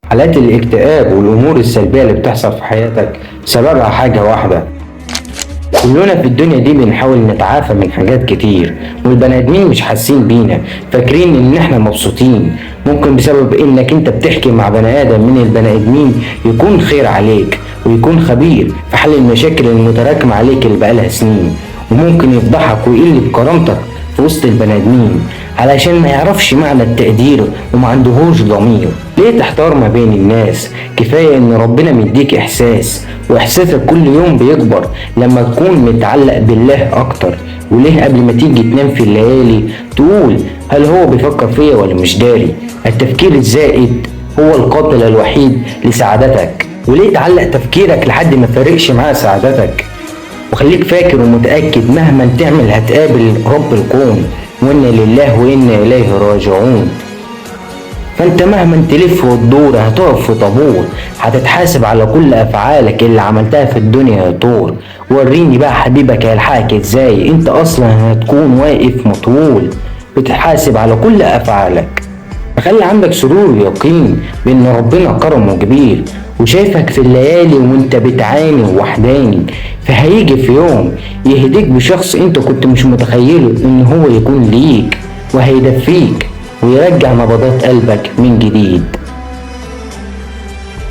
حالات الاكتئاب والأمور السلبية اللي بتحصل في حياتك سببها حاجة واحدة. كلنا في الدنيا دي بنحاول نتعافى من حاجات كتير، والبني ادمين مش حاسين بينا، فاكرين ان احنا مبسوطين. ممكن بسبب انك انت بتحكي مع بني ادم من البني ادمين يكون خير عليك ويكون خبير في حل المشاكل المتراكمة عليك اللي بقالها سنين، وممكن يفضحك ويقل بكرامتك في وسط البني ادمين علشان ما يعرفش معنى التقدير وما عندهوش ضمير. ليه تحتار ما بين الناس؟ كفاية ان ربنا مديك احساس، واحساسك كل يوم بيكبر لما تكون متعلق بالله اكتر. وليه قبل ما تيجي تنام في الليالي تقول هل هو بيفكر فيا ولا مش داري؟ التفكير الزائد هو القاتل الوحيد لسعادتك. وليه تعلق تفكيرك لحد ما فارقش معاه سعادتك؟ وخليك فاكر ومتأكد مهما تعمل هتقابل رب الكون، وإنا لله وإنا إليه راجعون. فانت مهما تلف وتدور هتقف في طابور، هتتحاسب على كل افعالك اللي عملتها في الدنيا يا طور. وريني بقى حبيبك هيلحقك ازاي؟ انت اصلا هتكون واقف مطول بتتحاسب على كل افعالك. فخلي عندك سرور ويقين بان ربنا كرمه كبير وشايفك في الليالي وانت بتعاني وحداني، فهيجي في يوم يهديك بشخص انت كنت مش متخيله ان هو يكون ليك، وهيدفيك ويرجع نبضات قلبك من جديد.